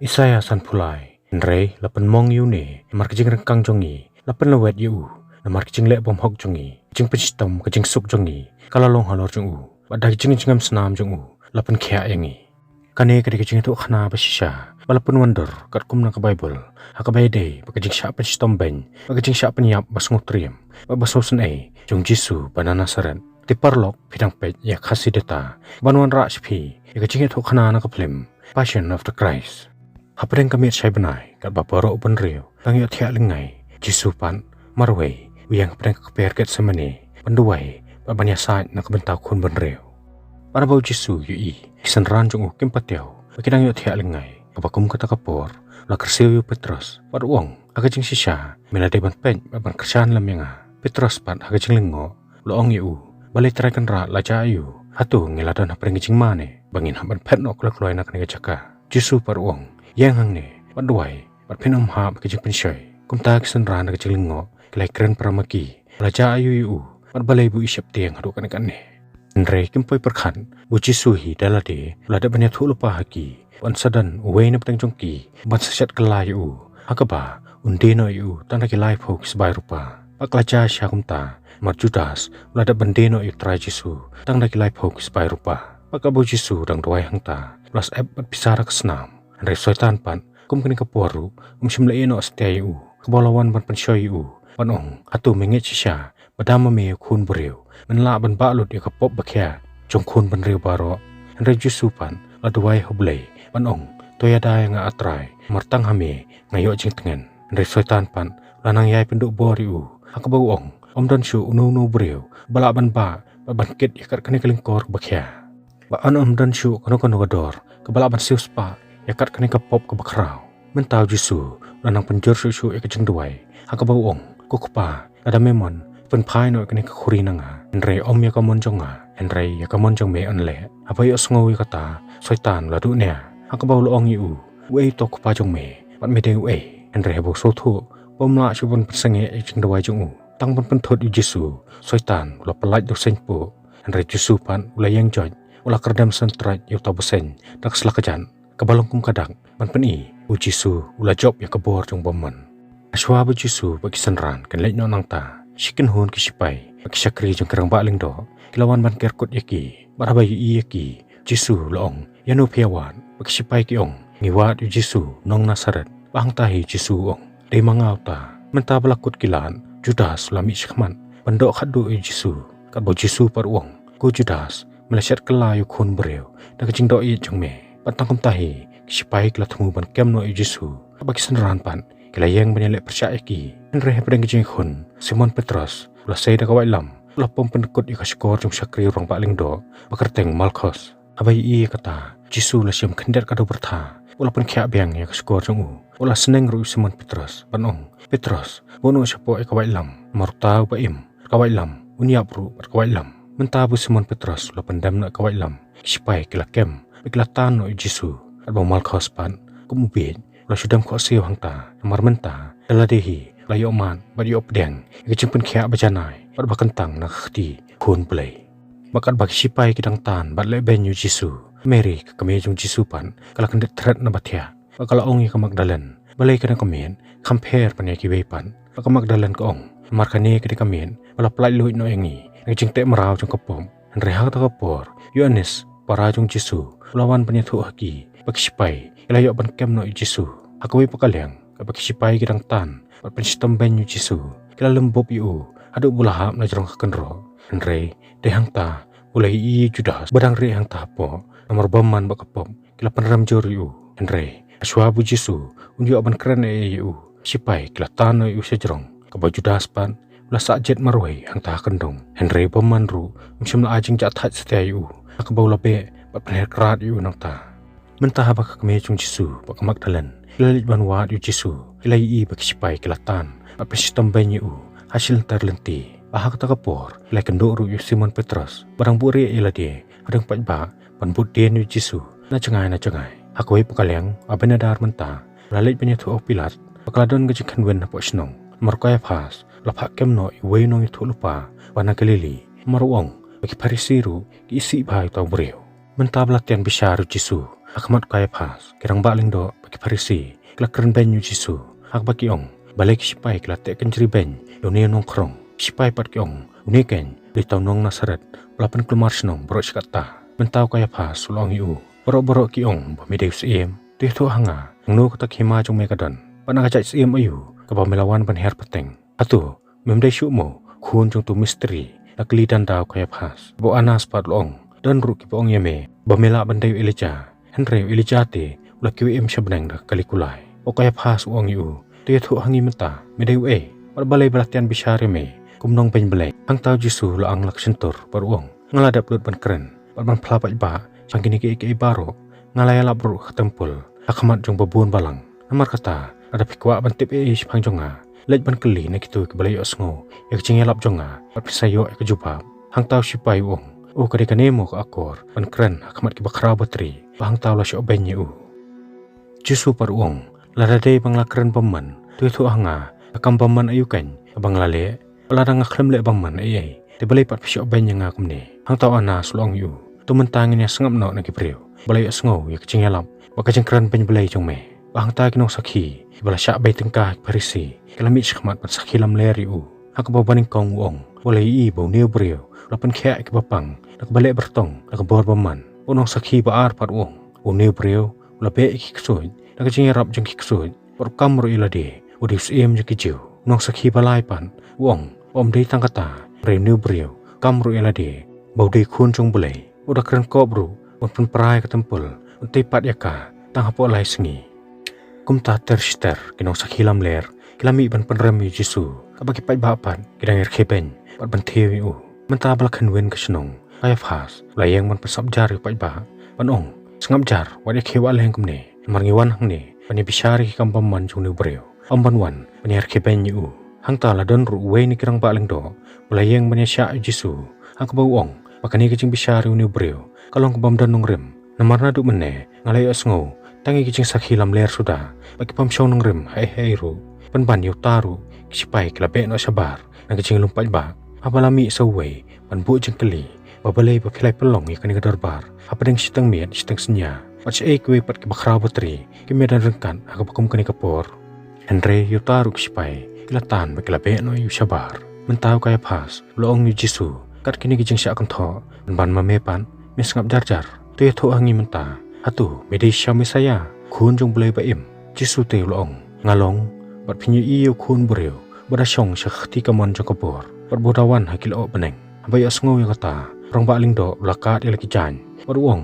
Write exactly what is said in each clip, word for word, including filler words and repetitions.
Isaïah sanphew lai. Hynrei la pynmong ïa une namar ka jingryngkang jong ngi, la pynlwet ïa u namar ka jingleh bymhok jong ngi. Ka jingpynshitom, ka jingsuk jong ngi ka la long halor jong u, bad da ka jingjngem snam jong u la pynkhiah ïa ngi. Kane ka dei ka jingïathuhkhana ba shisha ba la pynwandur katkum na ka Baibl, ha kaba ïadei bad ka jingshah pynshitom beiñ bad ka jingshah pynïap ba sngewtriem bad ba sngewsynei jong u Jisu ba na Nasaret. Te paralok, phi dang peit ïa Khasi Data, ban wanrah sha phi ïa ka jingïathuhkhana na ka phlim Passion of the Christ. Hapdeng ka miet shai bnai, katba baroh u bynriew dang ïohthiah lyngngai, u Jisu pat marwei u ïeng hapdeng ka kper Gethsemane ban duwai bad ban ïasaid na ka bynta u khun bynriew. Bad haba u Jisu u ïohi ki synran jong u kim pat thiaw bad ki dang ïohthiah lyngngai, kaba kum kata ka por u la kyrsiew ïa u Petros bad u ong, ha ka jingshisha me la dei ban peit bad ban kyrshan lem ïa nga. Petros pat ha ka jinglyngngoh u la ong ïa u, balei Trai Kynrad, la jia aïu? Hato ngi la don hapdeng ka jingma ne ba ngin hap ban phet noh kloi kloi na kane ka jaka? U Jisu pat u ong, ïeng hangne bad duwai bad phin ym hap ïa ka jingpynshoi. Kumta ki synran da ka jinglyngngoh ki la ïakren para ma ki, la jia aïu ïa u bad balei ba u i sheptieng haduh katne katne. Hynrei kim poi pyrkhat ba u Jisu hi da lade u la dep ban ïathuhlypa ha ki, ban sa don uwei na pdeng jong ki ban sa shet kylla ïa u, ha kaba un die noh ïa u tang da ki laiphew ki sbai rupa. Bad ka la jia shisha kumta, namar u Judas u la dep ban die noh ïa u Trai Jisu tang da ki laiphew ki sbai rupa. Bad katba u Jisu u dang duwai hangta, u la syep bad pisa da ka snam. Hynrei u Soitan pat, kum kane ka por ruh, um shym la ïehnoh satia ïa u, kaba u la wan ban pynshoi ïa u, ban ong, hato me ngeit shisha ba da ma me, u Khun briew, men lah ban bah lut ïa ka pop ba khia jong u khun bynriew baroh? Hynrei u Jisu pat u la duwai ha u Blei ban ong, to ïada ïa nga, A Trai, namar tang ha me nga ïoh jingtngen. Hynrei u Soitan pat u la nang ïai pynduh bor ïa u, ha kaba u ong, ym don shuh uno uno u briew ba lah ban bah bad ban kit ïa kat kane ka lyngkor kaba khia, bad ym don shuh kano kano ka dor kaba lah ban siewspah ïa kat kane ka pop kaba khraw. Mynta u Jisu u la nang pynjur shuh shuh ïa ka jingduwai, ha kaba u ong, ko Kpa, lada me mon, pynphai noh ïa kane ka khuri na nga. Hynrei ym ïa ka mon jong nga, hynrei ïa ka mon jong me yn leh. Haba u ïohsngew ïa kata, u Soitan u la duh nia, ha kaba u la ong ïa u, uei uta u kpa jong me, bad me dei uei? Hynrei haba u sngewthuh ba um lah shuh ban pynsangeh ïa ka jingduwai jong u, tang ban pynthut ïa u Jisu, u Soitan u la pyllait da u seiñpuh. Hynrei u Jisu pat u la ïeng joit, u la kyrdem sngewthuh ïa uta u bseiñ da ka sla kjat kaba long kum ka dak ban pyni ba u Jisu u la jop ïa ka bor jong u bymman. Hashwa ba u Jisu bad ki synran kin leit noh nangta, shi kynhun ki shipai bad ki shakri jong ki rangbah lyngdoh ki la wan ban ker kut ïa ki. Bad haba ïohi ïa ki, u Jisu u la ong, ïano phi ïa wad? Bad ki shipai ki ong, ngi wad ïa u Jisu nong Nasaret. Bad hangta hi u Jisu u ong, dei ma nga uta. Mynta ba la kut ki lad, u Judas u la mih shakhmat ban doh khatduh ïa u Jisu. Katba u Jisu pat u ong, ko Judas, me la shet kylla ïa u Khun briew da ka jingdoh ïeit jong me. Bad tang kumta hi ki shipai ki la thmu ban kem noh ïa u Jisu. Katba ki synran pat ki la ïeng ban ïaleh pyrshah ïa ki. Hynrei hapdeng ka jingïakhun, u Simon Petros u la sei da ka waitlam, u la pom pynkut ïa ka shkor jong u shakri u rangbah lyngdoh ba kyrteng Malkhos. Haba ïohi ïa kata, u Jisu u la shim khyndiat ka dewbyrtha, u la pynkhiah biang ïa ka shkor jong u. U la sneng ruh ïa u Simon Petros ban ong, Petros, buh noh shapoh ïa ka waitlam, namar uta uba im bad ka waitlam un ïap ruh bad ka waitlam. Mynta ba u Simon Petros u la pyndem noh ïa ka waitlam, ki shipai ki la kem bad ki la tan noh ïa u Jisu. Katba u Malkhos pat, kum u bieit, u la shu dem khohsiew hangta, namar mynta da lade hi u la ïoh mad bad ïoh pdiang ïa ka jingpynkhiah ba janai bad ba kyntang na ka kti Khun Blei. Bad katba ki shipai ki dang tan bad lehbeiñ ïa u Jisu, Mary, ka kmie jong u Jisu pat, ka la kyndit thret na ba thiah. Bad ka la ong ïa ka Magdalen, balei kane ka miet kam pher ban ïa kiwei pat? Bad ka Magdalen ka ong, namar kane ka dei ka miet ba la pyllait luid noh ïa ngi na ka jingteh mraw jong ka pop. Hynrei ha kata ka por, u Ïoannis, u para jong u Jisu, u la wan ban ïathuh ha ki ba ki shipai ki la ïoh ban kem noh ïa u Jisu. Ha kawei pat ka liang, katba ki shipai ki dang tan bad pynshitom beiñ ïa u Jisu, ki la lymbup ïa u haduh ba u la hap na jrong ka kynroh. Hynrei dei hangta ba u la ïohi ïa u Judas ba dang rieh hangta hapoh, namar u bymman bad ka pop ki la pynrem jur ïa u. Hynrei hashwa ba u Jisu un ïoh ban kren ei ei ïa u, ki shipai ki la tan noh ïa u sha jrong. Katba u Judas pat u la sah jied marwei hangta ha kyndong. Hynrei u bymman ruh um shym la ai jingjahthait satia ïa u, ha kaba u la beh bad pynher krad ïa u nangta. Mynta haba ka kmie jong u Jisu bad ka Magdalen ki la leit ban wad ïa u Jisu, ki la ïohi ba ki shipai ki la tan bad pynshitom beiñ ïa u ha shi lynter lynti. Bad ha kata ka por ki la ïakynduh ruh ïa u Simon Petros ba dang buhrieh ïa lade hadien paidbah ban bud dien ïa u Jisu na jngai na jngai. Ha kawei pat ka liang, u Abinadar mynta u la leit ban ïathuh ha u Pilat ba ka la don ka jingkhynwin hapoh shnong, namar u Kaiaphas u la phah kem noh ïa uwei u nongïathuhlypa uba na Galili, namar u ong ba ki Pharisi ruh ki isih bha ïa uta u briew. Mynta ba la tian bishar ïa u Jisu ha khmat u Kaiaphas, ki rangbah lyngdoh bad ki Pharisi ki la kren beiñ ïa u Jisu, ha kaba ki ong, balei ki sipai ki la teh kynjri beiñ ïa une u nongkhrong. Ki sipai pat ki ong, une keiñ u dei uta u nong Nasaret ba la pynkulmar shnong baroh shi katta. Mynta u Kaiaphas u la ong ïa u, baroh baroh ki ong ba me dei u syiem. To ïathuh ha nga, hangno kata ka hima jong me ka don, bad na ka jait syiem aïu kaba me la wan ban hiar pateng? Hato mem dei shuh mo u khun jong uto u mistri? La kylli danda u Kaiaphas. Bad u Anas pat u la ong, don ruh kiba ong ïa me ba me lah ban dei u Elija. Hynrei u Elija te u la kiew im sha bneng da ka kali kulai. Bad u Kaiaphas u ong ïa u, to ïathuh ha ngi mynta, me dei uei, bad balei ba la tian bishar ïa me kum u nongbeiñ Blei? Hangta u Jisu u la ang la ka shyntur bad u ong, nga la dep lut ban kren bad ban phla paidbah shaphang kine kiei kiei baroh. Nga la ïalap ruh ha ka templ ha khmat jong ba bun balang. Namar kata, lada phi kwah ban tip ei ei shaphang jong nga, leit ban kylli na kito kiba la ïohsngew ïa ka jingïalap jong nga, bad phin sa ïoh ïa ka jubab. Hangta u sipai u ong, o, ka dei kane mo ka akor ban kren ha khmat ki bakhraw batri, ba hangta u la shoh beiñ ïa u? Jisu pat u ong, lada dei ba nga la kren bymman, to ïathuh ha nga, ka kam bymman aïu keiñ kaba nga la leh? Bad lada nga khlem leh bymman ei ei, te balei pat phi shoh beiñ ïa nga kumne? Hangta u Anas u la ong ïa u, to mynta ngin ïa sngap noh na ki briew ba la ïohsngew ïa ka jingïalap bad ka jingkren beiñ Blei jong me. Bad hangta ki nongsakhi kiba la shah bei tyngka ha ki Pharisi ki la mih shakhmat ban sakhi lamler ïa u. Ha kaba banyngkong u ong, u la ïohi ba une u briew u la pynkhiah ïa kiba pang da kaba leh byrtong da ka bor bymman. U nongsakhi ba ar pat u ong, une u briew u la beh ïa ki ksuid da ka jingïarap jong ki ksuid, bad u kam ruh ïa lade u dei u syiem jong ki Jiw. U nongsakhi ba lai pat u ong, ba ym dei tang kata, hynrei une u briew u kam ruh ïa lade ba u dei u Khun jong U Blei. U da kren kop ruh ban pynpra ïa ka templ, ban tei pat ïa ka tang hapoh lai sngi. Kumta ter shi ter ki nongsakhi lamler ki la mih ban pynrem ïa u Jisu, kaba ki paidbah pat ki dang ïarkhie beiñ bad ban thiew ïa u. Mynta ba la kynwin ka shnong, u Kaiaphas u la ïeng ban pynsngap jar ïa u paidbah, ban ong, sngap jar, wat ïarkhie wah leng kumne, namar ngi wan hangne ban ïa bishar ïa ki kam bymman jong une u briew, ym ban wan ban ïarkhie beiñ ïa u. Hangta la don ruh uwei na ki rangbah lyngdoh u la ïeng ban ïashah ïa u Jisu, ha kaba u ong ba kane ka jingbishar ïa une u briew ka long ka bym don nongrim. Namar naduh mynne nga la ïohsngew tang ïa ki jingsakhi lamler suda, bad ki bym shong nongrim haei haei ruh. Pynban ïa uta ruh ki sipai ki la beh noh shabar na ka jinglum paidbah. Haba la mih sa uwei ban buh jingkylli ba balei ba phi la pynlong ïa kane ka dorbar hapdeng shiteng miet shiteng synñia, bad shaei kiwei pat ki bakhraw batri kim ïadon ryngkat ha kaba kum kane ka por? Hynrei ïa uta ruh ki sipai ki la tan bad ki la beh noh ïa u shabar. Mynta u Kaiaphas u la ong ïa u Jisu, kat kine ki jingshah kynthoh, pynban ma me pat me sngap jar jar? To ïathuh ha ngi mynta, hato me dei shisha u Messaïah, u Khun jong U Blei ba im? U Jisu te u la ong, nga long, bad phin ïohi ïa u Khun u briew ba da shong sha ka kti kamon jong ka bor, bad ba u da wan ha ki lyoh bneng. Haba ïohsngew ïa kata, u rangbah lyngdoh u la kad ïa la ki jaiñ bad u ong,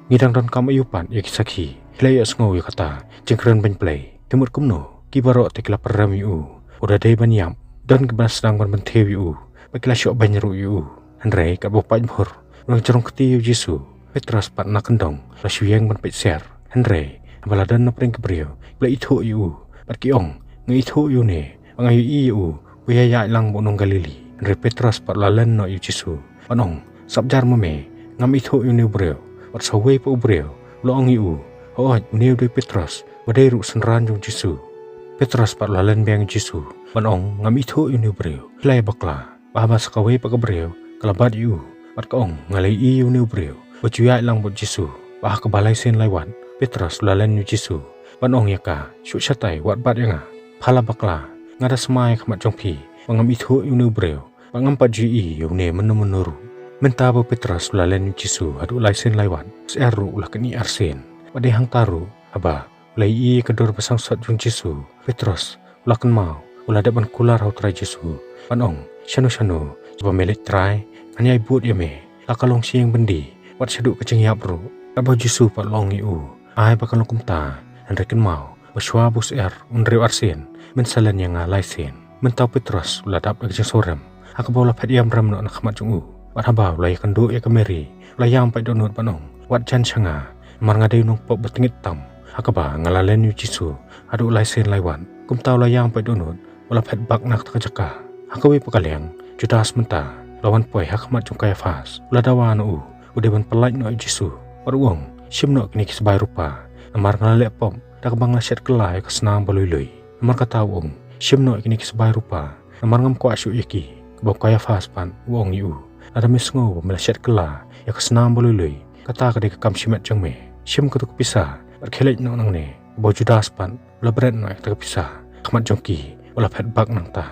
ngi dang donkam aïu pat ïa ki sakhi? Phi la ïohsngew ïa kata jingkren beiñ Blei? Te mut kumno ki baroh te ki la pynrem ïa u? U da dei ban ïap. Don kiba la sdang ban pynthiew ïa u bad ki la shoh beiñ ruh ïa u. Hynrei katba u paidbah u nang jrong kti ïa u Jisu, u Petros pat na kyndong u la shu ïeng ban peit siar. Hynrei haba la don na pdeng ki briew ki la ithuh ïa u bad ki ong, nga ithuh ïa une, ba nga ïohi ïa u, u ïaid lang bad u nong Galili. Hynrei u Petros pat u la len noh ïa u Jisu ban ong, sngap jar ma me, ngam ithuh ïa une u briew. Bad sa uwei pat u briew u la ong ïa u, hooid, une u dei u Petros, ba dei ruh u synran jong u Jisu. U Petros pat u la len biang ïa u Jisu ban ong, ngam ithuh ïa une u briew. Phi la ïa bakla. Bad haba sa kawei pat ka briew ka la bat ïa u bad ka ong, nga la ïohi ïa une u briew ba ju ïaid lang bad u Jisu. Bad ha kaba lai sien lai wat u Petros u la len ïa u Jisu ban ong ïa ka, shu shatai, wat bat ïa nga. Pha la bakla, nga da smai ha khmat jong phi ba ngam ithuh ïa une u briew, ba ngam pat ju ïohi ïa une mynno mynno ruh. Mynta ba u Petros u la len ïa u Jisu haduh lai sien lai wat, u syiar ruh u la kynih arsien. Bad dei hangta ruh haba u la ïohi ïa ka dur ba sangsot jong u Jisu, u Petros u la kynmaw, u la dep ban kular ha u Trai Jisu ban ong, shano shano ba me leit, Trai, ngan ïai bud ïa me. La ka long sha ïing byndi bad shaduh ka jingïap ruh. Katba u Jisu pat u la ong ïa u, ai ba kan long kumta, hynrei kynmaw ba shuwa ba u syiar u hynriew arsien, men sa len ïa nga lai sien. Mynta u Petros u la dap da ka jingsngewrem ha kaba u la phet ïamrem noh na khmat jong u. Bad haba u la ïakynduh ïa ka Mari, u la ïam pait dohnud ban ong, wat jan sha nga, namar nga dei u nongpop ba tngit tam ha kaba nga la len ïa u Jisu haduh lai sien lai wat. Kumta u la ïam pait dohnud, u la phet bak na kata ka jaka. Ha kawei pat ka liang, u Judas mynta u la wan poi ha khmat jong u Kaiaphas. U la dawa na u, u dei ban pyllait noh ïa u Jisu bad u ong, shim noh kine ki sbai rupa, namar nga la leh pop da kaba nga la shet kylla ïa ka snam ba lui lui. Namar kata u ong, shim noh kine ki sbai rupa, namar ngam kwah shuh ïa ki. Katba u Kaiaphas pat u ong ïa u, lada me sngew ba me la shet kylla ïa ka snam ba lui lui, kata ka dei ka kam shimet jong me. Shim kato ka pisa bad khie leit noh nangne. Kaba u Judas pat u la bret noh ïa kata ka pisa ha khmat jong ki, u la phet bak nangta.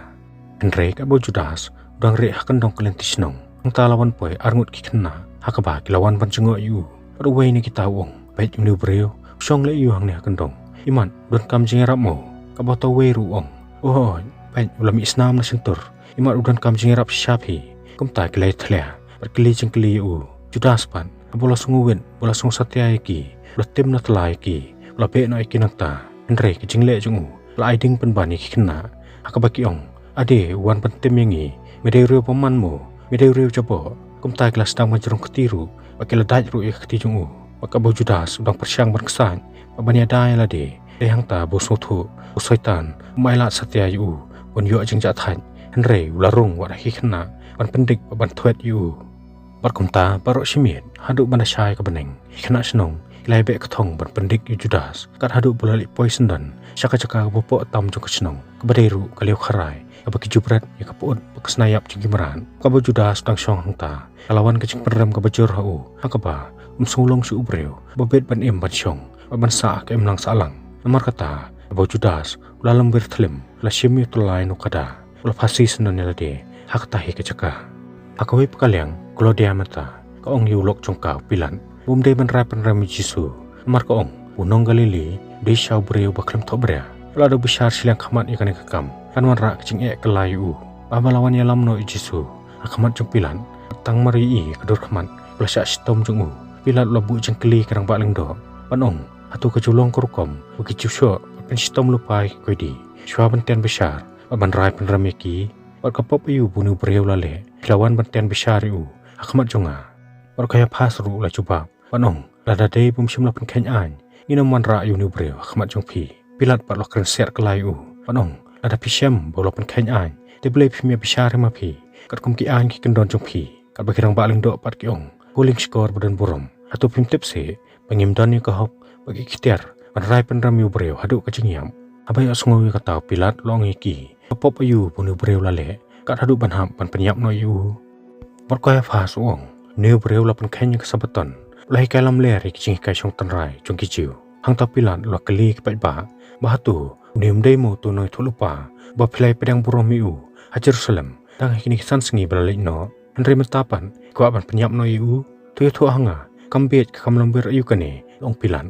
Hynrei kaba u Judas u dang rieh ha kyndong ka lynti shnong, hangta la wan poi arngut ki khynnah ha kaba ki la wan ban jngoh ïa u. Bad uwei na kita u ong, "Peit, une u briew u shong leh ïa u hangne ha kyndong. Imat u donkam jingïarap mo?" Kaba uta uwei ruh u ong, "O hooid, peit, u la mih snam na shyntur. Imat u donkam jingïarap shisha phi." Kumta ki la ïathuh bad kylli jingkylli ïa u. Judas pat, haba u la sngewwit, u la sngew satia ïa ki, u la tim na tla ïa ki, u la beh noh ïa ki nangta. Hynrei ka jingleh jong u la ai ding pynban ïa ki khynnah ha kaba ki ong, "Ade u wan ban tim ïa ngi, me dei u riew bymman mo, me dei u riew jaboh." Kumta ki la sdang ban jrong kti ruh, bad ki la dait ruh ïa ka kti jong u. Bad kaba u Judas u dang pyrshang ban ksaid bad ban ïada ïa lade, dei hangta ba u sngewthuh ba u Soitan um ailad satia ïa u ban ïoh jingjahthait. Hynrei u la rung wat ha ki khynnah ban pyndik bad ban thwet ïa u. Bad kumta baroh shi miet haduh ban da shai ka bneng, ki khynnah shnong ki la ïabeh ka thong ban pyndik ïa u Judas, kat haduh ba u la leit poi syndon sha ka jaka kaba poh tam jong ka shnong, kaba dei ruh ka Liaukharai, kaba ki ju bret ïa ka pyut bad ka sniap jong ki mrad. Kaba u Judas u dang shong hangta, ka la wan ka jingpynrem kaba jur ha u, ha kaba um sngewlong shuh u briew ba bit ban im ban shong bad ban sah ha ka imlang sahlang. Namar kata, kaba u Judas u la lymwir thlim, u la shim ïa u tyllai na u kada, u la phasi syndon ïa lade ha kata hi ka jaka. Ha kawei pat ka liang, Klaudia mynta ka ong ïa u lok jong ka u Pilat ba um dei ban rai pynrem ïa u Jisu, namar ka ong, "U nong Galili u dei shisha u briew ba khlem thohbria. Lada u bishar shiliang khmat ïa kane ka kam, kan wanrah ka jingeh kylla ïa u." Bad haba la wan ïalam noh ïa u Jisu ha khmat jong u Pilat, tang mar ïohi ïa ka dur khmat ba la shah shitom jong u, u Pilat u la buh jingkylli ïa ki rangbah lyngdoh ban ong, "Hato ka ju long ka rukom ba ki ju shoh ban pynshitom lypa ïa ki koidi shuwa ban tian bishar bad ban rai pynrem ïa ki? Bad ka pop aïu ba une u briew u la leh, phi la wan ban tian bishar ïa u ha khmat jong nga?" Bad u Kaiaphas ruh u la jubab ban ong, "Lada dei ba um shym la pynkheiñ aiñ, ngin ym wanrah ïa une u briew ha khmat jong phi." U Pilat pat u la kren siar kylla ïa u ban ong, "Lada phi shem ba u la pynkheiñ aiñ, te balei phim ïa bishar hi ma phi katkum ki aiñ ki kyndon jong phi?" Katba ki rangbah lyngdoh pat ki ong, "Ko lingshkor ba don burom, hato phim tip seh ba ngim don ïa ka hok bad ki ikhtiar ban rai pynrem ïa u briew haduh ka jingïap?" Haba ïohsngew ïa kata, u Pilat u la ong ïa ki, "Ka pop aïu ba une u briew u la leh, kat haduh ban hap ban pynïap noh ïa u?" Bad u Kaiaphas u ong, "Une u briew u la pynkheiñ ïa ka Sabaton, u la hikai lamler ïa ki jinghikai shong tynrai jong ki Jiw." Hangta u Pilat u la kylli ïa ki paidbah ba, "Hato une um dei mo utu u nongïathuhlypa ba phi la ïapdiang burom ïa u ha Jerusalem tang ha kine ki san sngi ba la leit noh? Hynrei mynta pat kwah ban pynïap noh ïa u? To ïathuh ha nga, kam bieit ka kam lymwir aïu kane?" u ong u Pilat.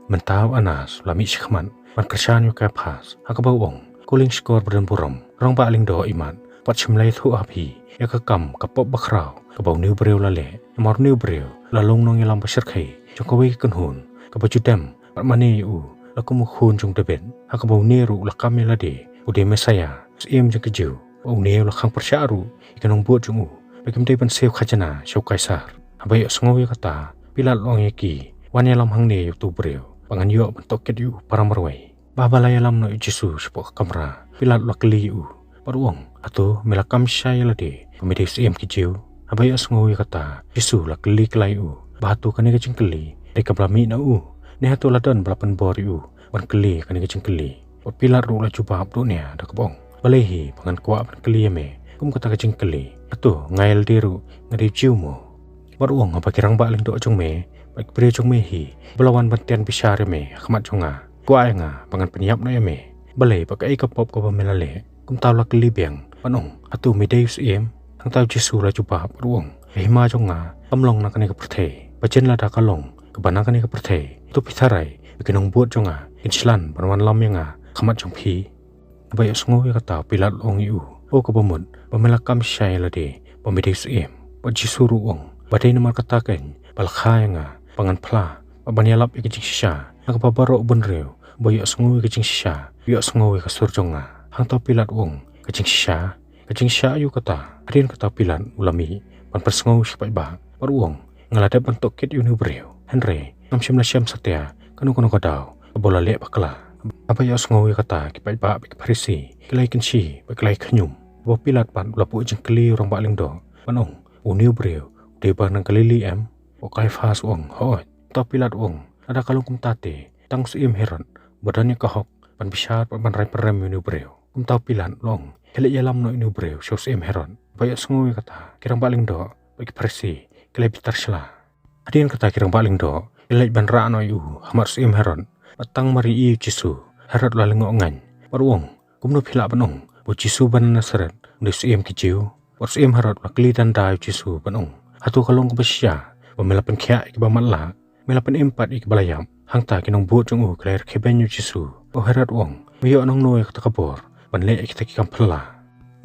Mynta u Anas u la mih shakhmat ban kyrshan ïa u Kaiaphas, ha kaba u ong, "Ko lingshkor ba don burom, rangbah lyngdoh imat pat shym la ïathuh ha phi ïa ka kam ka pop bakhraw kaba une u briew u la leh. Namar une u briew u la long nongïalam ba shyrkhei jong kawei ka kynhun kaba ju dem bad mane ïa u, la kum u khun jong u Dabid, ha kaba une ruh u la kam ïa lade u dei u Messaïah, u Syiem jong ki Jiw. Bad une u la khang pyrshah ruh ïa ki nongbud jong u ba kim dei ban siew khajna sha u Kaisar." Haba ïohsngew ïa kata, u Pilat u la ong ïa ki, "Wan ïalam hangne ïa utu u briew ba ngan ïoh ban tohkit ïa u para marwei." Bad haba la ïalam noh ïa u Jisu shapoh ka kamra, u Pilat u la kylli ïa u bad u ong, "Hato me la kam shisha ïa lade ba me dei u Syiem ki Jiw?" Haba ïohsngew ïa kata, u Jisu u la kylli kylla ïa u ba, "Hato kane ka jingkylli dei kaba la mih na u, ne hato la don ba la pynbor ïa u ban kylli kane ka jingkylli?" Bad u Pilat ruh u la jubab duk nia da kaba ong, "Balei hi ba ngan kwah ban kylli ïa me kum kata ka jingkylli? Hato nga ïa lade ruh nga dei u Jiw mo?" Bad u ong, "Haba ki rangbah lyngdoh jong me bad ki briew jong me hi ba la wan ban tian bishar ïa me ha khmat jong nga kwah ïa nga ba ngan pynïap noh ïa me, balei bad kaei ka pop kaba me la leh?" Kumta u la kylli biang ban ong, "Hato me dei u Syiem?" Hangta u Jisu u la jubab bad u ong, "Ka hima jong nga kam long na kane ka pyrthei. Bad jin lada ka long kaba na kane ka pyrthei, to phi tharai ba ki nongbud jong nga kin shlan ban wanlam ïa nga ha khmat jong phi?" Haba ïohsngew ïa kata, u Pilat u la ong ïa u, "O kaba mut ba me la kam shisha ïa lade ba me dei u Syiem." Bad u Jisu ruh u ong, "Ba dei namar kata keiñ ba la kha ïa nga ba ngan phla bad ban ïalap ïa ka jingshisha, ha kaba baroh u bynriew ba ïohsngew ïa ka jingshisha u ïohsngew ïa ka sur jong nga." Hangta u Pilat u ong, "Ka jingshisha? Ka jingshisha aïu kata?" Hadien kata u Pilat u la mih ban pynsngew sha ki paidbah bad u ong, "Nga la dep ban tohkit ïa une u briew, hynrei ngam shym la shem satia kano kano ka daw kaba u la leh bakla." Haba ïohsngew ïa kata, ki paidbah bad ki Pharisi ki la ïakynshi bad ki la ïakhñium. Bad u Pilat pat u la buh jingkylli ïa u rangbah lyngdoh ban ong, "Une u briew u dei uba na Galili em?" Bad u Kaiaphas u ong, "Hooid." Hangta u Pilat u ong, "Lada ka long kumta te, tang u Syiem Herod uba don ïa ka hok ban bishar bad ban rai pynrem ïa une u briew." Kumta u Pilat u la ong, "Khie leit ïalam noh ïa une u briew sha u Syiem Herod." Haba ïohsngew ïa kata, ki rangbah lyngdoh bad ki Pharisi ki la bitar shla. Hadien kata ki rangbah lyngdoh ki la leit ban rah noh ïa u ha khmat u Syiem Herod Bad tang mar ïohi ïa u Jisu, Herod u la lyngngoh ngaiñ. Bad u ong, kumno phi lah ban ong ba u Jisu ba na Nasaret u dei u syiem ki Jiw? Bad u syiem Herod u la kylli danda ïa u Jisu ban ong, hato ka long kaba shisha ba me la pynkhiah ïa kiba matlah, me la pynim pat ïa kiba la ïap? Hangta ki nongbud jong u ki la ïarkhie beiñ ïa u Jisu. Bad u Herod u ong, me ïoh nangno ïa kata ka bor ban leh ïa kita ki kam phylla?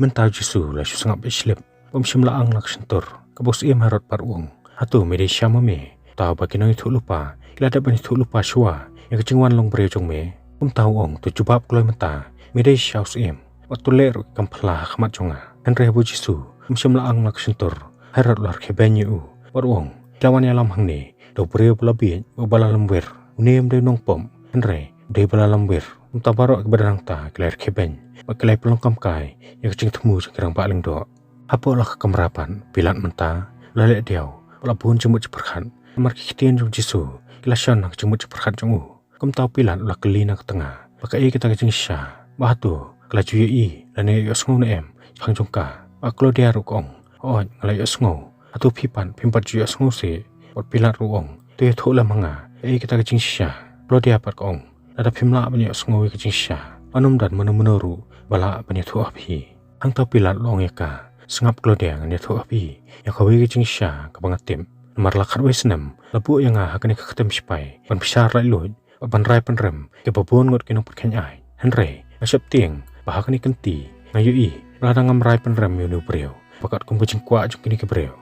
Mynta u Jisu u la shu sngap beit shlip, bad um shym la ang la ka shyntur. Kaba u syiem Herod pat u ong, hato me dei shisha ma me? Uta uba ki nongïathuhlypa ki la dep ban ïathuhlypa shuwa ïa ka jingwan longbriew jong me? Kumta u ong, to jubab kloi mynta, me dei shisha u syiem, bad to leh ruh ki kam phylla ha khmat jong nga. Hynrei haba u Jisu um shym la ang la ka shyntur, Herod u la rkhie beiñ ïa u, bad u ong, ki la wan ïalam hangne da u briew ba la bieit bad ba la lamwir. Une um dei u nongpop, hynrei u dei ba la lamwir. Kumta baroh kiba don hangta ki la ïarkhie beiñ bad ki la ïapynlong kam kai ïa ka jingthmu jong ki rangbah lyngdoh. Hapoh la ka kamra pat, u Pilat mynta u la leh diaw bad la bun jingmut jingpyrkhat, namar ki ktien jong u Jisu ki la shon ha ka jingmut jingpyrkhat jong u. Kumta u Pilat u la kylli na ka tnga ba kaei kata ka jingshisha, bad hato ka la ju ïohi lane ïohsngew ne em shaphang jong ka. Bad ka Klaudia ruh ka ong, hooid, nga la ïohsngew. Hato phi pat phim pat ju ïohsngew seh? Bad u Pilat ruh u ong, to ïathuh lem ha nga, kaei kata ka jingshisha? Ka Klaudia pat ka ong, lada phim lah ban ïohsngew ïa ka jingshisha, un ym don mano mano ruh ba lah ban ïathuh ha phi. Hangta u Pilat u la ong ïa ka, sngap Klaudia, ngan ïathuh ha phi ïa kawei ka jingshisha kaba nga tip. Namar la khatwei snem la buh ïa nga ha kane ka ktien sipai ban bishar laitluid bad ban rai pynrem ïa kiba bun ngut ki nongpynkheiñ aiñ. Hynrei nga sheptieng ba ha kane ka kynti nga ïohi ba lada ngam rai pynrem ïa une u briew, ba katkum ka jingkwah jong kine ki briew,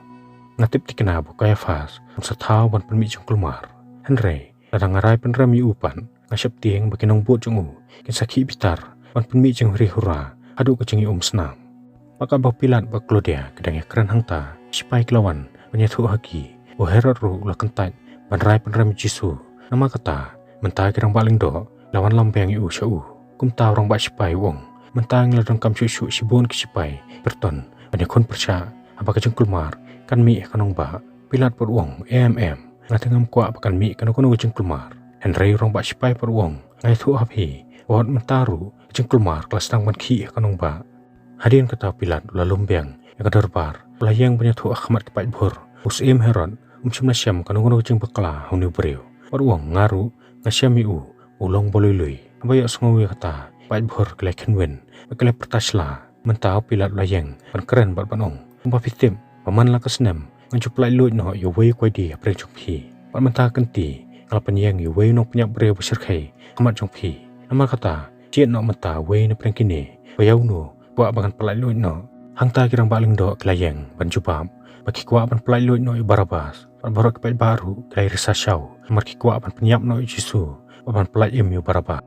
nga tip thikna ba u Kaiaphas un sa thaw ban pynmih jingkulmar. Hynrei lada nga rai pynrem ïa u pat, nga sheptieng ba ki nongbud jong u kin sa khih bitar ban pynmih jinghri hura haduh ka jingïaumsnam. Bad katba u Pilat bad u Klaudia ki dang ïakren hangta, ki sipai ki la wan ban ïathuh ha ki. U Herod ruh u la kyntait ban rai pynrem ïa u Jisu. Namar kata, mynta ki rangbah lyngdoh ki la wanlam biang ïa u sha u. Kumta u rangbah sipai u ong, mynta ngi la donkam shuh shuh shibun ki sipai pyrton ban ïakhun pyrshah, haba ka jingkulmar kan mih ha ka nongbah. U Pilat pat u ong, em, em, nga te ngam kwah ba kan mih kano kano ka jingkulmar. Hynrei u rangbah sipai pat u ong, nga ïathuh ha phi ba wat mynta ruh ka jingkulmar ka la sdang ban khih ha ka nongbah. Hadien kata u Pilat u la lum biang ïa ka dorbar, u la ïeng ban ïathuh ha khmat ki paidbah. U syiem Herod um shym la shem kano kano ka jingbakla ha une u briew. Bad u ong, nga ruh nga shem ïa u, u long ba lui lui. Haba ïohsngew ïa kata, ki paidbah ki la khynwin bad ki la pyrta sla. Mynta u Pilat u la ïeng ban kren bad ban ong, kumba phi tip ba man la ka snem ngan ju pyllait luid noh ïa uwei u koidi hapdeng jong phi. Bad mynta ka kynti nga la pynïeng ïa uwei u nongpynïap briew ba shyrkhei ha khmat jong phi. Namar kata, jied noh mynta uwei na pdeng kine, ba ïa uno kwah ba ngan pyllait luid noh. Hangta ki rangbah lyngdoh ki la ïeng ban jubab ba ki kwah ban pyllait luid noh ïa u Barabbas. Bad baroh ki paidbah ruh ki la ïa risa shaw, namar ki kwah ban pynïap noh ïa u Jisu bad ban pyllait im ïa u Barabbas.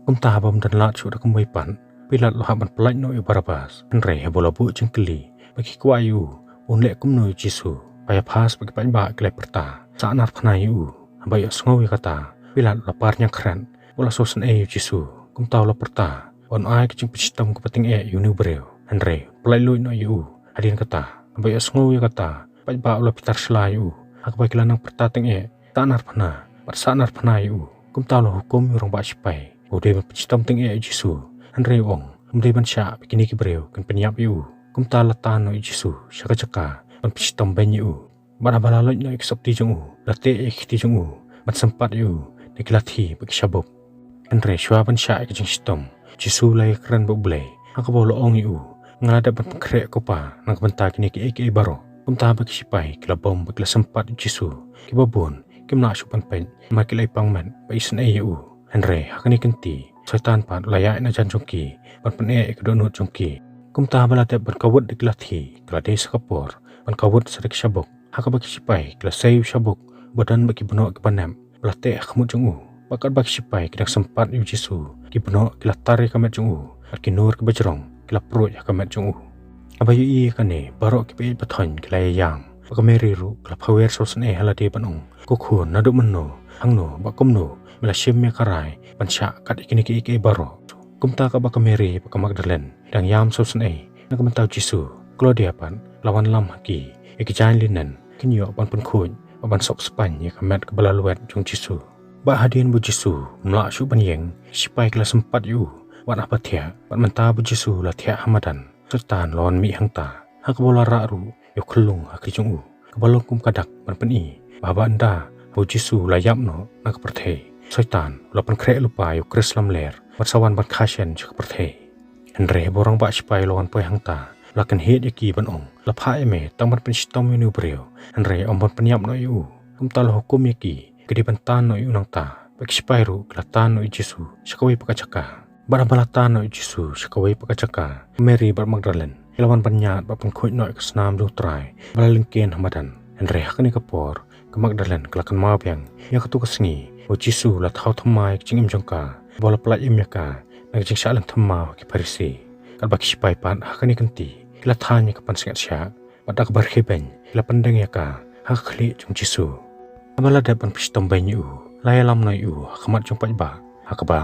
Kumta haba ym don lad shuh da kumwei pat, u Pilat u la hap ban pyllait noh ïa u Barabbas. Hynrei haba u la buh jingkylli ba ki kwah ïa u, un leh kumno ïa u Jisu, u Kaiaphas bad ki paidbah ki la pyrta, sah narphna ïa u. Haba ïohsngew ïa kata, u Pilat u la par ñiangkhrat bad u la sngewsynei ïa u Jisu. Kumta u la pyrta ba un ai ka jingpynshitom kaba tyngeh ïa une u briew, hynrei un pyllait luid noh ïa u. Hadien kata, haba ïohsngew ïa kata, u paidbah u la bitar sla ïa u, ha kaba ki la nang pyrta tyngeh, sah narphna bad sah narphna ïa u. Kumta u la hukum ïa u rangbah sipai ba u dei ban pynshitom tyngeh ïa u Jisu. Hynrei u ong, um dei ban shah ba kine ki briew kin pynïap ïa u. Kumta la tan noh ïa u Jisu sha ka jaka ban pynshitom beiñ ïa u. Bad haba la loit noh ïa ki sopti jong u, la teh ïa ki kti jong u ban sympat ïa u da ki lathi bad ki shabuk. Hynrei shuwa ban shah ïa ka jingshitom, u Jisu u la ïakren bad U Blei, ha kaba u la ong ïa u, nga la dep ban pynkhreh ko Pa na ka bynta kine kiei kiei baroh. Kumta haba ki sipai ki la bom bad ki la sympat ïa u Jisu, kiba bun kim lah shuh ban peit, namar ki la ïapang met bad isynei ïa u. Hynrei ha kane ka kynti, u Soitan pat u la ïaid na jan jong ki ban pyneh ïa ka dohnud jong ki. Kumta haba la dep ban kawut da ki lathi, ka la dei sa ka por ban kawut sa da ki shabuk. Ha kaba ki sipai ki la sei ïa u shabuk uba don bad ki bnoh kiba nep, ba la teh ha khmut jong u. Bad katba ki sipai ki dang sympat ïa u Jisu, ki bnoh ki la tar ïa ka met jong u, bad ki nur kiba jrong ki la pruid ha ka met jong u. Haba ïohi ïa kane, baroh kiba ïeit ba thoiñ ki la ïaïam. Bad ka Mari ruh ka la phawer sngewsynei ha lade ban ong, ko khun, naduh mynno, hangno bad kumno me la shim ïa ka rai ban shah kat ïa kine kiei kiei baroh? Kumta kaba ka Mari bad ka Magdalen ki dang ïam sngewsynei na ka bynta u Jisu, ka Klaudia pat ka la wanlam ha ki ïa ki jaiñ linen kin ïoh ban pynkhuid bad ban sok spaiñ ïa ka met kaba la lwet jong u Jisu. Bad hadien ba u Jisu um lah shuh ban ïeng, ki sipai ki la sympat ïa u wat haba thiah. Bad mynta ba u Jisu u la thiah ha madan, u Soitan u la wan mih hangta, ha kaba u la rah ruh ïa u khyllung ha kti jong u, kaba long kum ka dak ban pyni ba haba ynda ba u Jisu u la ïap noh na ka pyrthei, Soitan u la pynkhreh lypa ïa u Khrist lamler ban sa wan ban kha shen sha ka pyrthei. Hynrei haba u rangbah shipai u la wan poi hangta, u la kynhied ïa ki ban ong, la phah ïa me tang ban pynshitom ïa une u briew, hynrei ym ban pynïap noh ïa u. Kumta la hukum ïa ki, ki dei ban tan noh ïa u nangta. Bad ki shipai ruh ki la tan noh ïa u Jisu sha kawei pat ka jaka. Bad haba la tan noh ïa u Jisu sha kawei pat ka jaka, ka Mary bad Magdalene ki la wan ban ïaid bad pynkhuid noh ïa ka snam jong u Trai ba la lyngkhein ha madan. Hynrei ha kane ka por ka Magdalene ka la kynmaw biang ïa katto ka sngi ba u Jisu u la thaw thymmai ïa ka jingim jong ka, ba u la pyllait im ïa ka na ka jingshah len thymmai ki Pharisi. Katba ki shipai pat ha kane ka kynti ki la thaiñ ïa ka pansngiat shiah, bad da kaba rkhie beiñ ki la pyndeng ïa ka ha ka khlieh jong u Jisu. Haba la dep ban pynshitom beiñ ïa u, la ïalam noh ïa u ha khmat jong u paidbah, ha kaba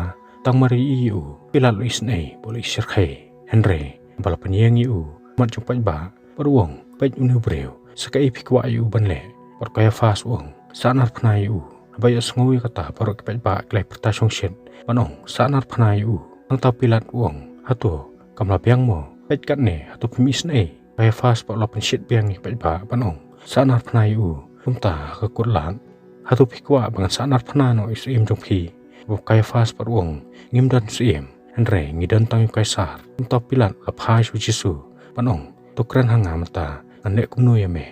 tang mar ïohi ïa u, u Pilat u la isynei bad u la ishyrkhei. Hynrei haba la pynïeng ïa u ha khmat jong u paidbah, bad u ong, peit une u briew, sa kaei phi kwah ïa u ban leh? Bad u Kaiaphas u ong, sahnarphna ïa u. Haba ïohsngew ïa kata, baroh ki paidbah ki la ïapyrta shongshit ban ong, sahnarphna ïa u. Nangta u Pilat u ong, hato kam la biang mo? Peit katne, hato phim isynei? U Kaiaphas pat u la pynshit biang ïa ki paidbah ban ong, sahnarphna ïa u. Kumta ha ka kut lad, hato phi kwah ba ngan sahnarphna noh ïa u syiem jong phi? Bad u Kaiaphas pat u ong, ngim don syiem, hynrei ngi don tang ïa u Kaisar. Kumta u Pilat u la phai sha u Jisu ban ong, to kren ha nga mynta, ngan leh kumno ïa me?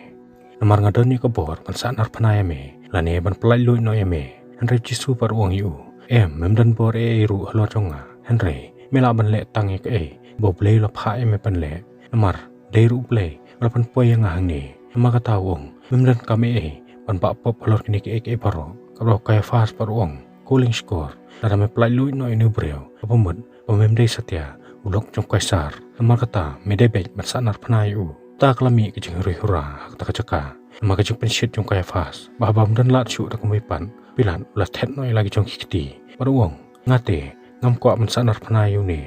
Namar nga don ïa ka bor ban sahnarphna ïa me lane ban pyllait luid noh ïa me. Hynrei u Jisu pat u ong ïa u, em, mem don bor ei ei ruh halor jong nga, hynrei me lah ban leh tang ïa kaei ba U Blei u la phah ïa me ban leh. Namar dei ruh U Blei u la pynpoi ïa nga hangne. Namar kata u ong, mem donkam ei ei ban bah pop halor kine kiei kiei baroh. Katba u Kaiaphas pat u ong, ko lyngshkor, lada me pyllait luid noh ïa une u briew, kaba mut ba mem dei satia u lok jong u Kaisar. Namar kata me dei beit ban sahnarphna ïa u. Te ka la mih ka jinghuri hura ha kata ka jaka namar ka jingpynshit jong u Kaiaphas. Bad haba ym don lad shuh da kumwei pat, u Pilat u la thet noh ïa la ki jong ki kti bad u ong, nga te ngam kwah ban sahnarphna ïa une.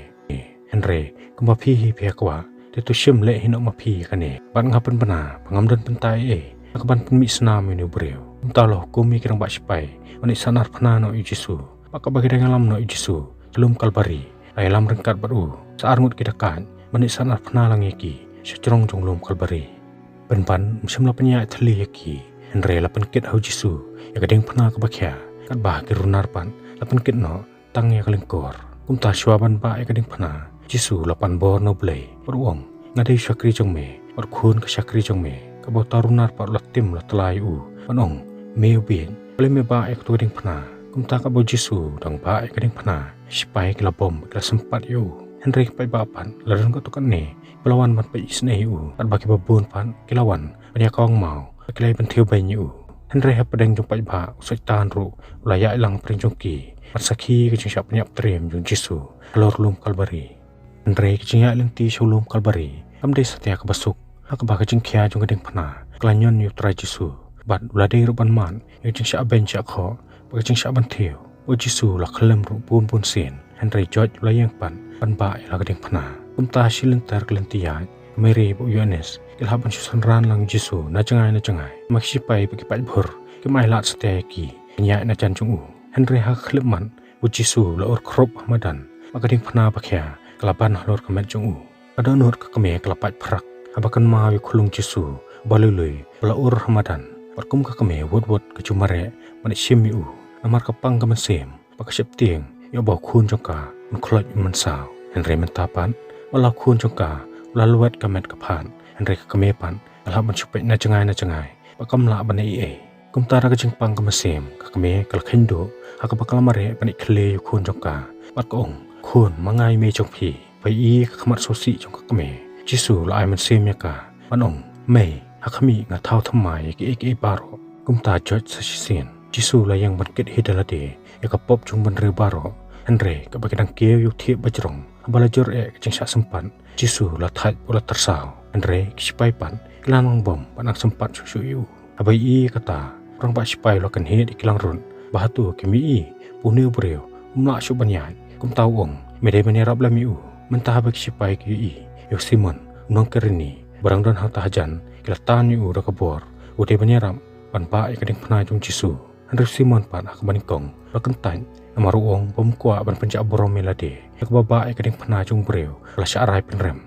Hynrei kumba phi hi phi kwah, te to shim leh hi noh ma phi ïa kane. Bad nga pynbna ba ngam don bynta ei ei ha kaban pynmih snam ïa une u briew. Kumta u la hukum ïa ki rangbah shipai ban ïa sahnarphna noh ïa u Jisu. Bad katba ki dang ïalam noh ïa u Jisu sha lum Kalbari, la ïalam ryngkat bad u sa arngut ki dakaid ban ïa sahnarphna lang ïa ki sha jrong jong lum Kalbari. Pynban ym shym la pynïaid thylli ïa ki, hynrei la pynkit ha u Jisu ïa ka diengphna kaba khia. Katba ki runar pat la pynkit noh tang ïa ka lyngkor. Kumta shuwa ban bah ïa ka diengphna, u Jisu u la pan bor na U Blei bad u ong, nga dei u shakri jong me bad u khun ka shakri jong me. Katba uta u runar pat u la tim, u la tla ïa u ban ong, me u bieit, balei me bah ïa kato ka diengphna? Kumta katba u Jisu u dang bah ïa ka diengphna, ki shipai ki la bom, ki la sympat ïa u. Hynrei ki paidbah pat la don katto katne ba la wan ban peit isynei ïa u. Katba kiba bun pat ki la wan ban ïa kawang maw, ki la ïa pynthiew beiñ ïa u. Hynrei hapdeng jong u paidbah, u Soitan ruh u la ïaid lang hapdeng jong ki ban sakhi ka jingshah pynïap triem jong u Jisu halor lum Kalbari. Hynrei ka jingïaid lynti sha u lum Kalbari kam dei satia kaba suk, ha kaba ka jingkhia jong ka diengphna ka la ñion ïa u Trai Jisu, bad u la dei ruh ban mad ïa ka jingshah beiñ shah khoh bad ka jingshah ban thiew. U Jisu u la khyllem ruh bun bun sien, hynrei joit u la ïeng pat ban bah ïa la ka diengphna. Kumta shi lynter ka lynti ïaid, ka Mary bad u Ïoannis ki la hap ban shu synran lang ïa u Jisu na jngai na jngai. Namar ki shipai bad ki paidbah kim ailad satia ïa ki ban ïaid na jan jong u. Hynrei ha ka khyllipmat, u Jisu u la ur khrup ha madan, bad ka diengphna ba khia ka la ban halor ka met jong u. Ka dohnud ka kmie ka la pait phrak haba kynmaw ïa u khunlung Jisu uba lui lui ba la ur ha madan. Bad kum ka kmie, wut wut ka ju mareh ban ïashim ïa u, namar ka pang ka mynsiem ba ka sheptieng ïa uba u khun jong ka un khluit un mynsaw. Hynrei mynta pat, wat la u khun jong ka u la lwet ka met ka phad, hynrei ka kmie pat ka la hap ban shu peit na jngai na jngai bad kam lah ban ïohi ei ei. Kumta da ka jingpang ka mynsiem, ka kmie ka la kheiñ duh ha kaba ka la mareh ban ïakhun ïa u khun jong ka, bad ka ong, khun, ma nga i mei jong phi. Haba ïohi ïa ka khmat sngewsih jong ka kmie, u Jisu u la ai mynsiem ïa ka ban ong, mei, ha khmih, nga thaw thymmai ïa kiei kiei baroh. Kumta joit sa shisien, u Jisu u la ïeng ban kit hi da lade ïa ka pop jong u bynriew baroh. Hynrei katba ki dang kiew ïa u thiah bajrong, haba la jur eh ka jingshah sympat, u Jisu u la thait, u la tyrsaw. Hynrei ki shipai pat ki la nang bom bad nang sympat shuh shuh ïa u. Haba ïohi ïa kata, u rangbah shipai u la kynhied ïa ki langrut ba hato kim ïohi ba une u briew um lah shuh ban ïaid. Kumta u ong, me dei ban ïarap lem ïa u. Mynta haba ki shipai ki ïohi ïa u Simon, u nong Kirini, ba dang don hangta hajan, ki la tan ïa u da ka bor, u dei ban ïarap ban bah ïa ka diengphna jong u Jisu. Hynrei u Simon pat ha kaba nyngkong u la kyntait, namar u ong ba um kwah ban pynjah burom ïa lade ïa kaba bah ïa ka diengphna jong u briew ba la shah rai pynrem.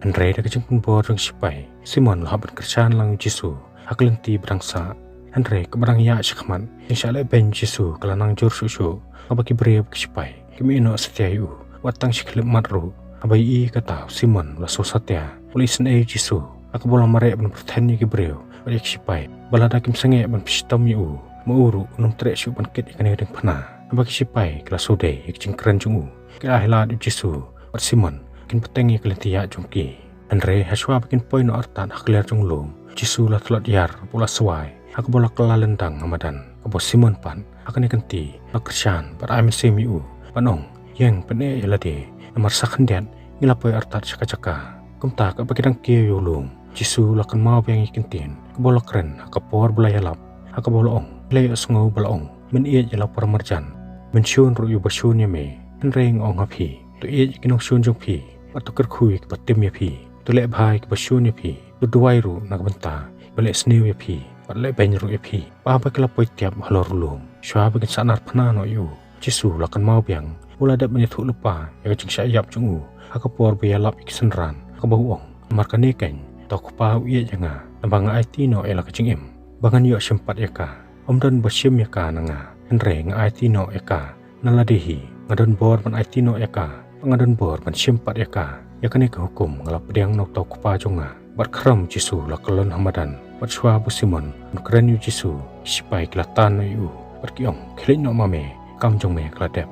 Hynrei da ka jingpynbor jong ki shipai, u Simon u la hap ban kyrshan lang ïa u Jisu ha ka lynti ba dang sah. Hynrei kaba dang ïaid shakhmat, ka jingshah lehbeiñ u Jisu ka la nang jur shuh shuh, haba ki briew bad ki shipai kim ïehnoh satia ïa u. Wat tang shi khyllipmat ruh, haba ïohi ïa kata, u Simon u la sngewsatia, u la isynei ïa u Jisu, ha kaba u la mareh ban pyrthen ïa ki briew bad ïa ki shipai, ba lada kim sangeh ban pynshitom ïa u, ma u ruh un ym treh shuh ban kit ïa kane ka diengphna. Haba ki shipai ki la sngewdei ïa ka jingkren jong u, ki la ailad ïa u Jisu bad Simon, kin bteng ïa ka lynti ïaid jong ki. Hynrei hashwa ba kin poi noh artat ha kliar jong u lum, u Jisu u la tlot ïar bad u la swai, ha kaba u la kylla lyndang ha madan. Haba u Simon pat, ha kane ka lynti, u la kyrshan bad ai mynsiem ïa u, ban ong, ïeng, pyneh ïa lade, namar sa khyndiat ngi la poi artat sha ka jaka. Kumta katba ki dang kiew ïa u lum, u Jisu u la kynmaw biang ïa ki ktien kaba u la kren ha ka por ba u la ïalap, ha kaba u la ong, khie leit ïohsngew ba la ong, men ïeit ïa la u paramarjan, men shun ruh ïa uba shun ïa me. Hynrei nga ong ha phi, to ïeit ïa ki nongshun jong phi, bad to kyrkhu ïa kiba tim ïa phi, to leh bha ïa kiba shun ïa phi, to duwai ruh na ka bynta kiba leh sniew ïa phi bad lehbeiñ ruh ïa phi. Bad haba ki la poi tiap halor u lum, shwa ba kin sahnarphna noh ïa u, u Jisu u la kynmaw biang, u la dep ban ïathuhlypa ïa ka jingshah ïap jong u, ha ka por ba u ïalap ïa ki synran, ha kaba u ong, namar kane keiñ, uta u Kpa u ïeit ïa nga, naba nga aiti noh ïa la ka jingim, ba ngan ïoh shim pat ïa ka. Ym don ba shim ïa ka na nga, hynrei nga aiti noh ïa ka na lade hi. Nga don bor ban aiti noh ïa ka, bad nga don bor ban shim pat ïa ka. Ïa kane ka hukum nga la pdiang na uta u Kpa jong nga. Bad khram u Jisu u la kyllon ha madan, bad shwa ba u Simon un kren ïa u Jisu, ki shipai ki la tan noh ïa u, bad ki ong, khie leit noh ma me, ka kam jong me ka la dep.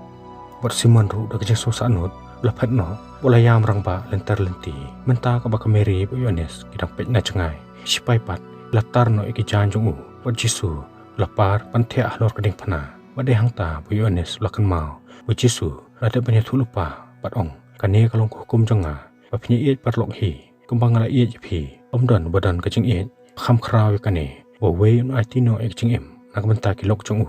Bad u Simon ruh da ka jingsngewsahnud u la phet noh, bad u la ïam rangbah lynter lynti. Mynta kaba ka Mari bad u Ïoannis ki dang peit na jngai, ki shipai pat ki la tar noh ïa ki jaiñ jong u, bad u Jisu u la par ban thiah halor ka diengphna. Bad dei hangta ba u Ïoannis u la kynmaw ba u Jisu u la dep ban ïathuhlypa bad ong, kane ka long ka hukum jong nga, ba phin ïaieit paralok hi kumba nga la ïeit ïa phi. Ym don ba don ka jingïeit ba kham khraw ïa kane, ba uwei un aiti noh ïa ka jingim na ka bynta ki lok jong u.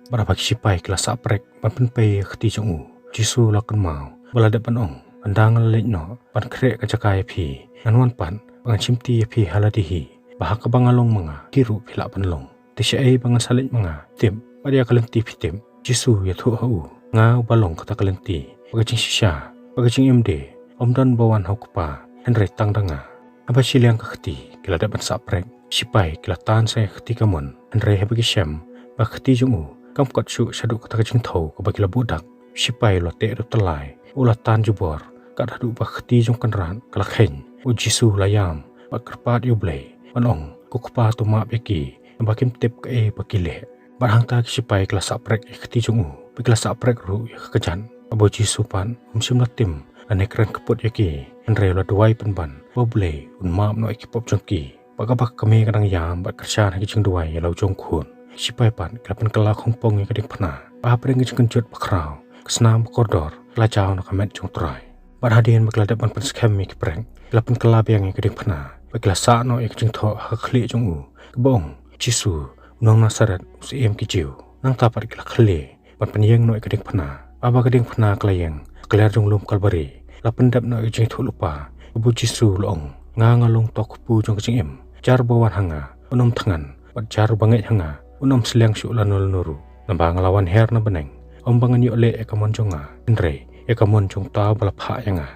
Bad haba ki shipai ki la sah prek ban pynpei ïa ka kti jong u, u Jisu u la kynmaw ba la dep ban ong, ynda nga la leit noh ban khreh ka jaka ïa phi, ngan wan pat bad ngan shimti ïa phi ha lade hi, ba ha kaba nga long ma nga, phi ruh phi lah ban long. Te shaei ba ngan sa leit ma nga, tip, bad ïa ka lynti phi tip. U Jisu u ïathuh ha u, nga uba long kata ka lynti bad ka jingshisha bad ka jingim de, ym don ba wan ha u Kpa hynrei tang da nga. Haba shiliang ka kti ki la dep ban sah prek, ki shipai ki la tan sa ïa ka kti kamon, hynrei haba ki shem ba ka kti jong u kam kot shuh shaduh kata ka jingthew kaba ki la buh dak, u shipai u la teh da u tyllai, u la tan jubor, kat haduh ba ka kti jong u kynrad ka la kheiñ. U Jisu u la ïam bad kyrpad ïa U Blei, ban ong, ko Kpa, to map ïa ki, naba kim tip kaei ba ki leh. Bad hangta ki shipai ki la sah prek ïa ka kti jong u, bad ki la sah prek ruh ïa ka kjat. Haba u Jisu pat um shym la tim lane kren kput ïa ki, hynrei u la duwai pynban ba U Blei un map noh ïa ki pop jong ki. Bad kaba ka kmie ka dang ïam bad kyrshan ha ki jingduwai ïa la u jong u khun, ki shipai pat ki la pynkylla khongpong ïa ka diengphna. Bad hapdeng ka jingkynjut bakhraw, ka snam bakordor ka la jaw na ka met jong U Trai. Bad hadien ba ki la dep ban pynskhem ïa ki prek, ki la pynkylla biang ïa ka diengphna, bad ki la sah noh ïa ka jingthoh ha ka khlieh jong u, kaba ong, Jisu, u nong Nasaret, u Syiem ki Jiw. Nangta pat ki la khlei ban pynïeng noh ïa ka diengphna. Haba ka diengphna ka la ïeng, ha kliar jong u lum Kalbari la pyndep noh ïa ka jingïathuhlypa, kaba u Jisu u la ong, nga nga long uta u kpu jong ka jingim. Jar ba wan ha nga un ym thngan, bad jar ba ngeit ha nga un ym sliang shuh lano lano ruh. Naba nga la wan hiar na bneng, ym ba ngan ïoh leh ïa ka mon jong nga, hynrei ïa ka mon jong uta uba la phah ïa nga.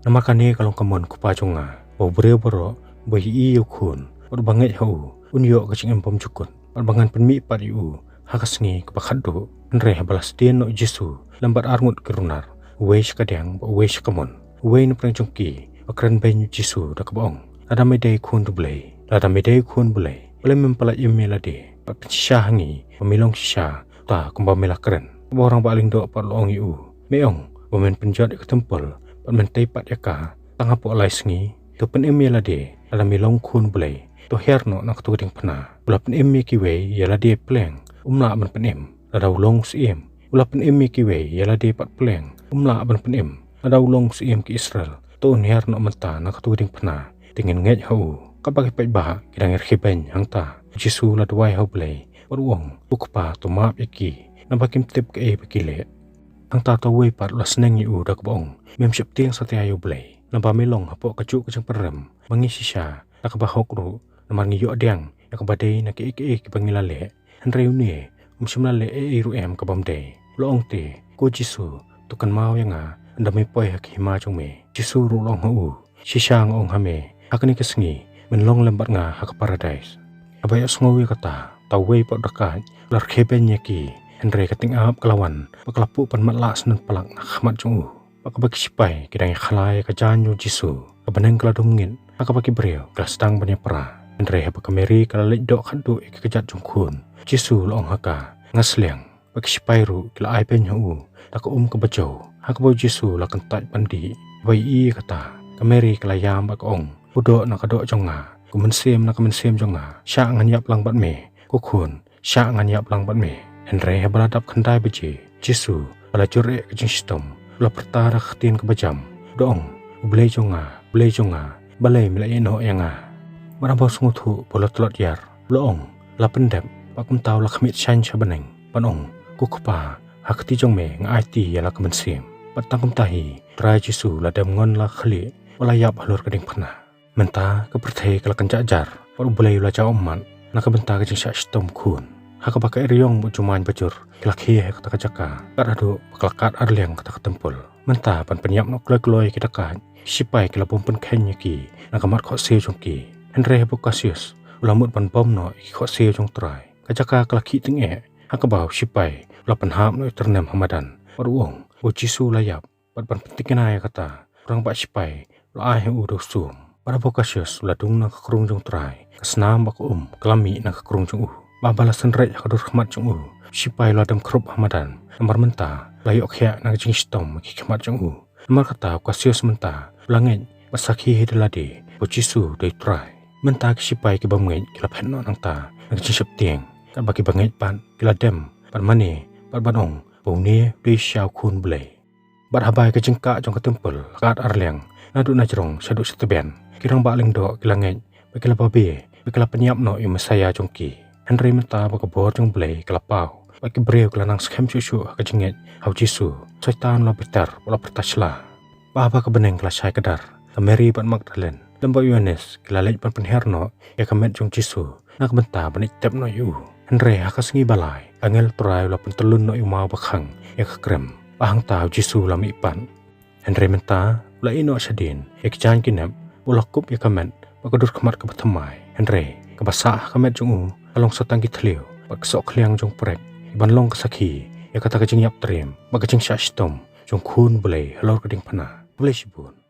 Namar kane ka long ka mon u Kpa jong nga, ba u briew baroh uba ïohi ïa u khun bad uba ngeit ha u, un ïoh ka jingim bymjukut, bad ba ngan pynmih pat ïa u ha ka sngi kaba khatduh. Hynrei haba la sdien noh u Jisu lem bad arngut ki runar, uwei sha kadiang bad uwei sha kamon, uwei na pdeng jong ki u kren beiñ ïa u Jisu da kaba ong, lada me dei u Khun U Blei, lada me dei u Khun U Blei, balei mem pyllait im ïa lade bad pynshisha ha ngi, ba me long shisha uta kumba me la kren? Kaba u rangbah lyngdoh pat u la ong ïa u, me ong ba men pynjot ïa ka templ bad men tei pat ïa ka tang hapoh lai sngi? To pynim ïa lade, lada me long u Khun U Blei, to hiar noh na katu ka diengphna. U la pynim ïa kiwei, ïa lade pleng um lah ban pynim, lada u long u Syiem. U la pynim ïa kiwei, ïa lade pat pleng um lah ban pynim, lada u long u Syiem ki Israel. To un hiar noh mynta na katu ka diengphna, te ngin ngeit ha u. Katba ki paidbah ki dang ïarkhie beiñ hangta, u Jisu u la duwai ha U Blei bad u ong, ko Kpa, to map ïa ki, naba kim tip kaei ba ki leh. Hangta uta uwei pat u la sneng ïa u da kaba ong, mem sheptieng satia ïa U Blei, naba me long hapoh kajuh ka jingpynrem ma ngi shisha, da kaba hok ruh, namar ngi ïoh pdiang ïa kaba dei na kiei kiei kiba ngi la leh, hynrei une um shym la leh ei ei ruh em ka bym dei. U la ong te, ko Jisu, to kynmaw ïa nga ynda me poi ha ka hima jong me. U Jisu ruh u la ong ha u, shisha nga ong ha me, ha kane ka sngi men long lem bad nga ha ka Paradais. Haba ïohsngew ïa kata, Uta uwei pat u dakaid u la rkhie beiñ ïa ki, hynrei ka tyngab ka la wan bad ka la puh ban matlah syndon palak na khmat jong u. Bad kaba ki shipai ki dang ïakhlaiñ ïa ka jaiñ jong u Jisu, ka bneng ka la dum ngit ha kaba ki briew ki la sdang ban ïapra. Hynrei haba ka Mari ka la leit doh khatduh ïa ka kjat jong u khun, u Jisu u la ong ha ka, "Nga sliang." Bad ki shipai ruh ki la ai beiñ ha u da ka um kaba jew. Ha kaba u Jisu u la kyntait ban dih, haba ïohi ïa kata, ka Mari ka la ïam bad ka ong, "Khudoh na ka doh jong nga, ko mynsiem na ka mynsiem jong nga, shah ngan ïap lang bad me." Ko khun, shah ngan ïap lang bad me. Hynrei haba la dap khyndai baje, u Jisu u la jur eh ka jingshitom, u la pyrta da ka ktien kaba jam, u da ong, "U Blei jong nga, U Blei jong nga, balei me la ïehnoh ïa nga?" Bad haba u sngewthuh ba u la tlot ïar, u la ong, u la pyndep, bad kumta u la khmih shaiñ sha bneng ban ong, "Ko Kpa, ha ka kti jong me nga aiti ïa la ka mynsiem." Bad tang kumta hi, u Trai Jisu u la dem ngon la khlieh, u la ïap halor ka diengphna. Mynta ka pyrthei ka la kynjah jar, bad U Blei u la jaw ummat na ka bynta ka jingshah shitom u khun. Ha kaba ka eriong bad u jumai bajur ki la khie ha kata ka jaka, kat haduh ba ka la kad arliang kata ka templ. Mynta ban pynïap noh kloi kloi ïa ki dakaid, ki shipai ki la bom pynkheiñ ïa ki na ka mat khohsiew jong ki. Hynrei haba u Cassius u la mut ban bom noh ïa ki khohsiew jong u Trai, ka jaka ka la khih tyngeh, ha kaba u shipai u la pynhap noh ïa u tyrnem ha madan, bad u ong, "U Jisu u la ïap." Bad ban pyntikna ïa kata, u rangbah shipai u la ai ha u da u sum. Bad haba u Cassius u la dung na ka krung jong u Trai, ka snam bad ka um ka la mih na ka krung jong u. Bad haba la synreit ha ka dur khmat jong u, u shipai u la dem khrup ha madan, namar mynta u la ïoh khiah na ka jingshitom ha ki khmat jong u. Namar kata u Cassius mynta u la ngeit bad sakhi hi da lade ba u Jisu u dei u Trai. Mynta ki shipai ki bym ngeit ki la phet noh nangta na ka jingsheptieng, katba kiba ngeit pat ki la dem bad mane bad ban ong ba une u dei shisha u Khun U Blei. Bad haba ïa ka jingkah jong ka templ la kad arliang naduh na jrong shaduh shatbian, ki rangbah lyngdoh ki la ngeit bad ki la babe bad ki la pynïap noh ïa u Messaïah jong ki. Hynrei mynta ba ka bor jong U Blei ka la paw, bad ki briew ki la nang skhem shuh shuh ha ka jingngeit ha u Jisu, u Soitan u la bitar bad u la pyrta shla. Bad haba ka bneng ka la shai kdar, ka Mari bad Magdalin lem bad u Ïoannis ki la leit ban pynhiar noh ïa ka met jong u Jisu na ka bynta ban ïeit tep noh ïa u. Hynrei ha ka sngi ba lai, ka angel u Trai u la pyntyllun noh ïa u maw bakhang ïa ka krem, bad hangta u Jisu u la mihpat. Hynrei mynta u la ïeh noh shadien ïa ki jaiñ ki nep, u la kup ïa ka met bad ka dur khmat kaba thymmai. Hynrei kaba sah ha ka met jong u ka long sa tang ki thliew bad ka soh khliang jong u prek, ban long ka sakhi ïa kata ka jingïap triem bad ka jingshah shitom jong u Khun U Blei halor ka diengphna. Khublei shibun.